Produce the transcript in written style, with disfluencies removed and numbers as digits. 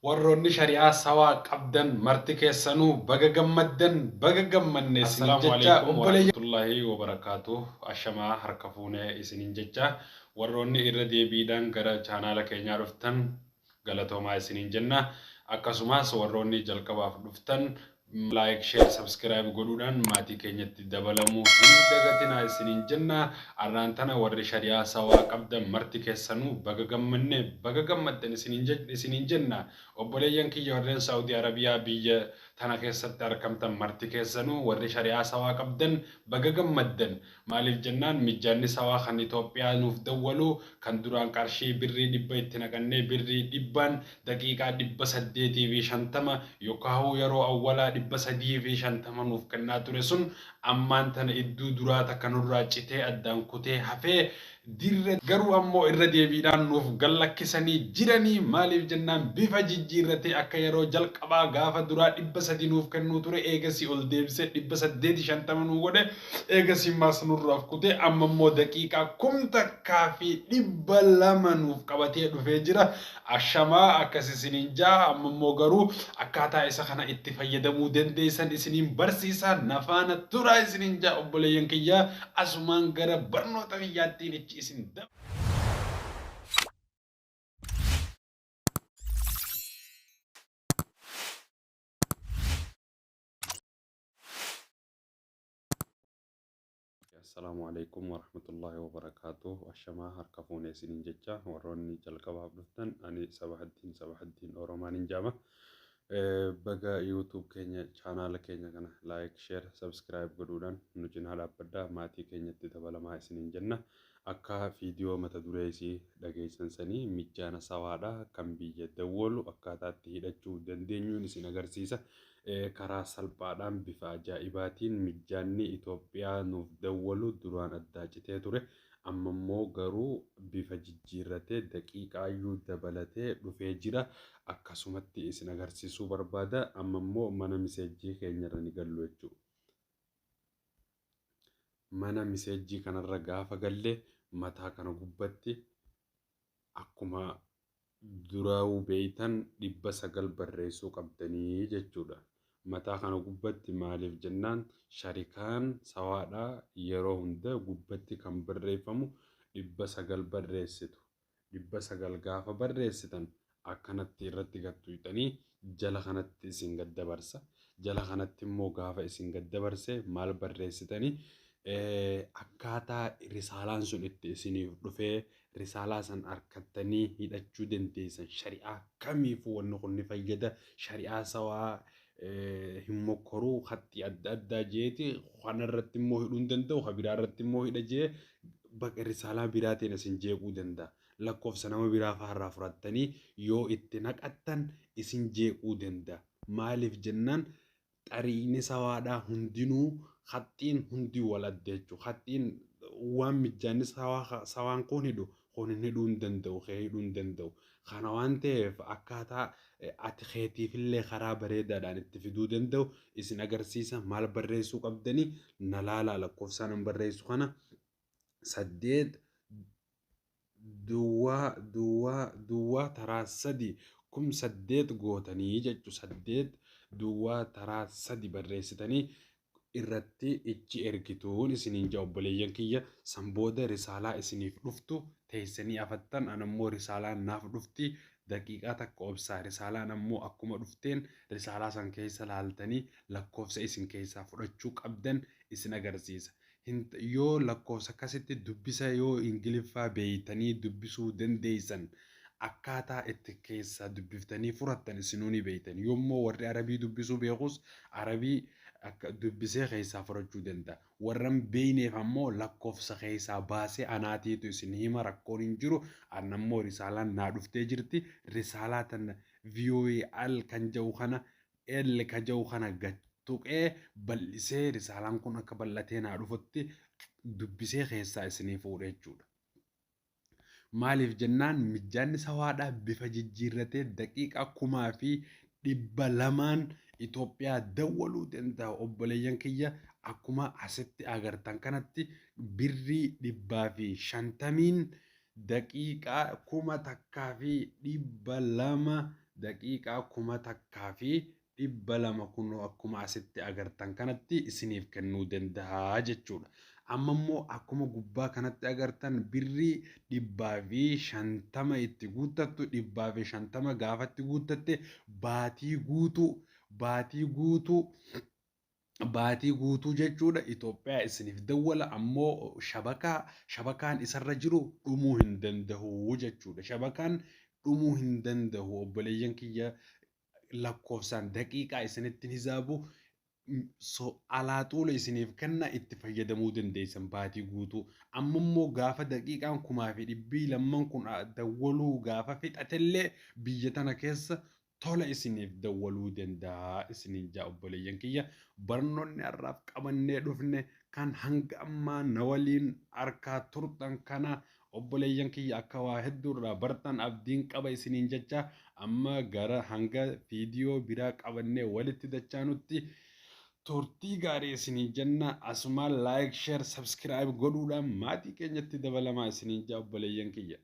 Warroonni shari'aa sawaa qabdan marti keessanuu baga gammaddan, baga gammanne isinin Assalaamu jecha alaikum obboleeyyan. Warahmatullaahi wabarakaatuh. Ashamaa harka fuunee isinin jecha, warroonni irra deebiidhaan gara chaanaala keenyaa dhuftan galatoomaa isinin jenna. Akkasumas warroonni jalqabaaf dhuftan like, share, subscribe godhuudhaan maatii keenyatti dabalamuu hin dagatinaa isinin jenna. Arraan tana warri shari'aa sawaa qabdan marti keessanuu baga gammanne, baga gammaddan isinin jenna. Obboleeyyan kiyya warreen Saawudii Arabiyaa biyya tana keessatti argamtan marti keessanuu warri shari'aa sawaa qabdan baga gammaddan. Maaliif jennaan, mijjaanni sawaa kan Itoophiyaa nuuf dawwalu kan duraan qarshii birrii 100 itti naqannee birrii 100n daqiiqaa 850 yookaahuu yeroo awwalaa 350 nuuf kennaa ture sun ammaan tana idduu duraa takka nurraa citee addaan kutee hafee dirre. Garuu ammoo irra deebiidhaan nuuf gallakkisanii jiranii. Maaliif jennaan, bifa jijjiirratee akka yeroo jalqabaa gaafa duraa 300 nuuf kennuu ture eegasii ol deebisee 850 nuu godhe, eegasii maas nurraaf kutee amma immoo daqiiqaa 1200 nuuf qabatee dhufee jira. Ashamaa, akkas isiniin jaa. Amma immoo garuu akkaataa isa kana itti fayyadamuu dandeessan isiniin barsiisa, nafaana turaa isiniin jaa obboleeyyan kiyyaa. Asumaan gara barnoota kiyyaattiin ichi isin daba. Assalaamu alaikum warahmatullaahi wabarakaatuh. Ashamaa harka fuunee isiniin jecha, warroonni jalqabaaf dhuftan ani Sabahaddiin, Sabahaddiin Oromaan hin jaama. Baga YouTube keenya, chaanaala keenya kana like, share, subscribe godhuudhaan nu cinaa dhaabbadhaa, maatii keenyatti dabalamaa isiniin jenna. Akka viidiyoo mata duree isii dhageessan sanii mijjaana sawaadha kan biyya dawwalu akkaataatti hidhachuu dandeenyuun isin agarsiisa. Karaa salphaadhaan bifa ajaa'ibaatiin mijjaanni Itoophiyaa nuuf dawwalu duraan addaa citee ture. Amma immoo garuu bifa jijjiirratee daqiiqaayyuu dabalatee dhufee jira. Akkasumatti isin agarsiisuu barbaada. Amma immoo mana miseejjii keenyarra ni gallu jechuudha. Mana miseejjii kanarra gaafa galle mataa kana gubbatti akkuma duraa'uu beeytan 900 barreessuu qabdanii jechuudha. Mataa kana gubbatti maaliif jennaan, sharikaan sawaadha yeroo hunda gubbatti kan barreeffamu 900 barreessitu. 900 gaafa barreessitan akkanatti irratti gattuuxanii jala kanatti isin gad dabarsa. Jala kanatti immoo gaafa isin gad dabarse maal barreessitanii, akkaataa risaalaan sun itti isiniif dhufee risaalaa san harkattanii hidhachuu dandeessan. Shari'aa kamiifuu wanni kun ni fayyada. Shari'aa sawaa hin mokkoruu haxxii adda addaa jeeti kanarratti immoo hidhuu hin danda'u, ka biraa irratti immoo hidha jee bakka risaalaa biraatiin isin jeequu danda'a. Lakkoofsa nama biraa faarraa fudhattanii yoo itti naqattan isin jeequu danda'a. Maaliif jennaan, xariiqni sawaadhaa hundinuu haxxiin hundi wal adda jechuudha. Haxxiin waan mijjaanni sawaan kun hidhu kun hin hidhuu hin danda'u, kee hidhuu hin danda'u. Kana waan ta'eef akkaataa ati keetiifillee karaa bareedaadhaan itti fiduu danda'u isin agarsiisa. Maal barreessuu qabdanii na laalaa, lakkoofsaan hin barreessu kana 8 duwwaa duwwaa duwwaa taraa 3 8000 gootanii jechu, 8 duwwaa taraa 3 barreessitanii irratti ichi ergituun isiniin jaa obboleeyyan kiyya. San booda risaalaa isiniif dhuftu teessanii afattan. An ammoo risaalaan naaf dhufti, daqiiqaa takka obsaa. Risaalaan ammoo akkuma dhufteen risaalaa san keessa laaltanii lakkoofsa isin keessaa fudhachuu qabdan isin agarsiisa. Yoo lakkoofsa akkasitti dubbisa, yoo Ingiliffaa beeytanii dubbisuu dandeessan, akkaataa itti keessaa dubbiftanii furattan isinuu ni beeytan. Yoommoo warri Arabii dubbisuu beekus Arabii akka dubbisee keessaa furachuu danda'a. Warra hin beeyneef ammoo lakkoofsa keessaa baasee anaatiitu isin hima, rakkoon hin jiru. An ammoo risaalaan naa dhuftee jirti. Risaalaa tana VOA al kan jedhu kana, L ka jedhu kana gad tuqee bal'isee risaalaan kun akka bal'atee naa dhufutti dubbisee keessaa isinii fuudhe jechuudha. Maaliif jennaan, mijjaanni sawaadhaa bifa jijjiirratee daqiiqaa 2,200n Itoophiyaa dawwaluu danda'a. Obboleeyyan kiyya, akkuma asitti agartan kanatti birrii 150n daqiiqaa 1200 daqiiqaa 1200 kunoo akkuma asitti agartan kanatti isiniif kennuu danda'a jechuudha. Amma immoo akkuma gubbaa kanatti agartan birrii 150 itti guuttattu. 150 gaafatti guuttatte baatii guutuu, baatii guutuu, baatii guutuu jechuudha, Itoophiyaa isiniif dawwala. Ammoo shabakaan isarra jiru dhumuu hin danda'u jechuudha. Shabakaan dhumuu hin danda'u, obboleeyyan kiyya. Lakkoofsaan daqiiqaa isinitti hizaabu so alaa xuula isiniif kenna, itti fayyadamuu dandeessan baatii guutuu. Amma immoo gaafa daqiiqaan 1200 kun dawwaluu gaafa fixatellee biyya tana keessa tola isiniif dawwaluu danda'a isiniin jaa, obboleeyyan kiyya. Barnoonni har'aaf qabannee dhufne kan hanga ammaa na waliin harkaa turtan kana, obboleeyyan kiyya, akka waa hedduurraa bartan abdiin qaba isiniin jecha. Amma gara hanga viidiyoo biraa qabannee walitti dachaanutti turtii gaarii isiniin jenna. Asumaan like, share, subscribe godhuudhaan maatii keenyatti dabalamaa isiniin jaa, obboleeyyan kiyya.